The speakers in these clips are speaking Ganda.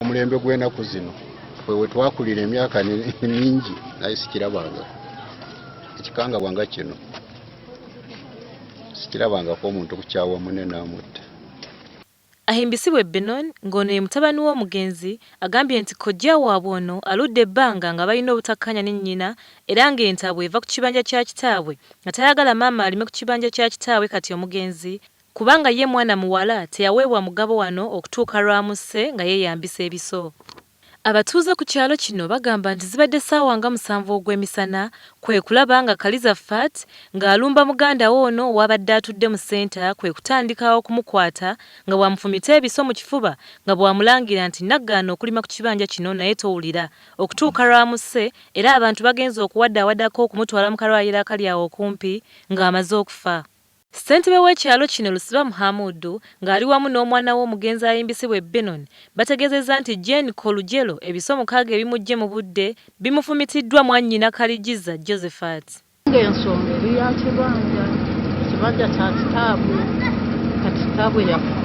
Omulembe gw'enaku zino ffe we twakulira emyaka mingi naye sikirabangako ekikangabwa nga kino sikirabangako omuntu kukyawa munne n'amutta. Ahimbisibwe Benon ng'ono ye mutabani w'omugenzi agambye nti kojja waabwe ono aludde ebbanga nga balina obutakkaanya ne nnyina era ng'entabwe eva ku kibanja kya kitaabwe nga tayagala maama alime ku kibanja kya kitaabwe kati omugenzi kubanga ye mwana muwala teyaweebwa mugabo wano okutuuka lw'amusse nga yeeyambisa ebiso. Abatuuze ku kyalo kino bagamba nti zibadde ssaawa nga musanvu ogw'emisana kwe kulaba nga Kaliza Fat ng'alumba muganda we ono w'abadde atudde mu ssenta kwe kutandika okumukwata nga bw'amufumita ebiso mu kifuba nga bw'amulangira nti naggaana okulima ku kibanja kino naye towulira okutuuka lw'amusse era abantu bagenze okuwadaawadako okumutwala mu kalwaliro akali awo okumpi ng'amaze okufa. Ssentebe w'ekyalo kino Lusiba Muhamudu ng'ali wamu n'omwana w'omugenzi Ahimbisibwe Benon bategeezezza nti Jane Kolujelo ebiso mukaaga ebimuggye mu budde bimufumitiddwa mwannyina Kaligiza Josephat. Ng'ensonga eri ya kibanja, ekibanja kya kitaabwe, kati kitaabwe yafa,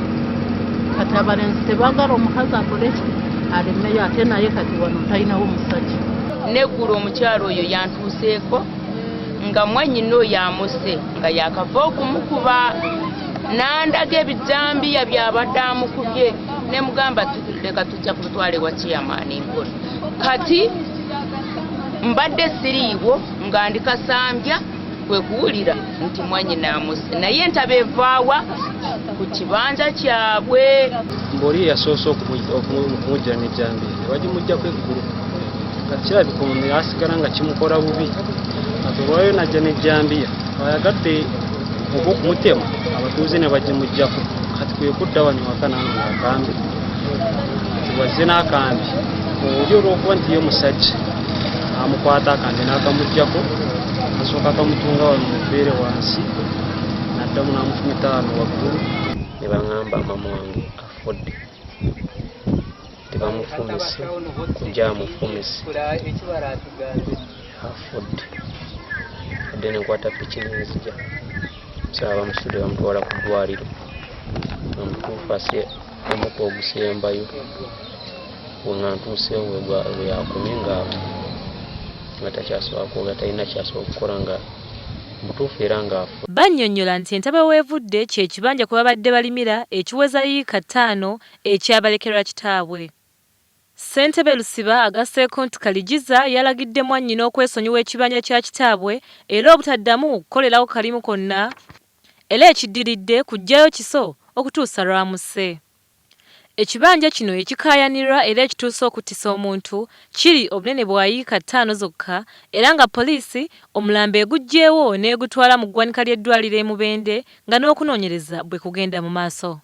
kati abalenzi tebaagala omukazi akole ki alimeyo ate naye kati wano talinawo musajja. N'eggulo omukyala oyo yantuuseeko nga mwannyina oyo amusse nga yaakava okumukuba n'andaga ebijambiya by'abadde amukubye ne mugamba leka tujja kubitwala ewa chairman nkola kati mbadde siriiwo nga ndi Kasambya kwe kuwulira nti mwannyina amusse naye entaba evaawa ku kibanja kyabwe. Mbu oli yeyasoose okumujja n'ejjambiya ne bagimuggyako eggulo kati kirabika ono yasigala nga kimukola bubi kati olwayo najja n'ejjambiya ayagadde oba okumutema abatuuze ne bagimuggyako kati kwe kudda wano ewaka n'anona akambe kati bwazze n'akambe oli olw'okuba nti ye musajja amukwata akambe n'akamuggyako asooka akamutunga wano mu bbeere wansi n'addamu n'amufumita wano waggulu ne baŋŋamba maama wange afudde tebamufumise kujja amufumise afudde adde nenkwata piki nenzija musaba bamusudde bamutwala ku ddwaliro omutuufu ase omukka ogusembayo nga ntuuseewo weyakomye nga nga takyasobola kwogera talina kyasobola okukola nga mutuufu era ng'afu. Bannyonnyola nti entebe w'evudde kye kibanja kwe babadde balimira ekiweza yiika ttaano ekyabalekerwa kitaabwe. Ssentebe Lusiba agasseeko nti Kaligiza yalagidde mwannyina okwesonyiwa ekibanja kya kitaabwe era obutaddamu kukolerawo kalimu konna era ekiddiridde kuggyayo kiso okutuusa lw'amusse. Ekibanja kino ekikaayanirwa era ekituuse okuttisa omuntu kiri obunene bwa yiika ttaano zokka era nga poliisi omulambo eguggyeewo n'egutwala mu ggwanika ly'eddwaliro e Mubende nga n'okunoonyereza bwe kugenda mu maaso.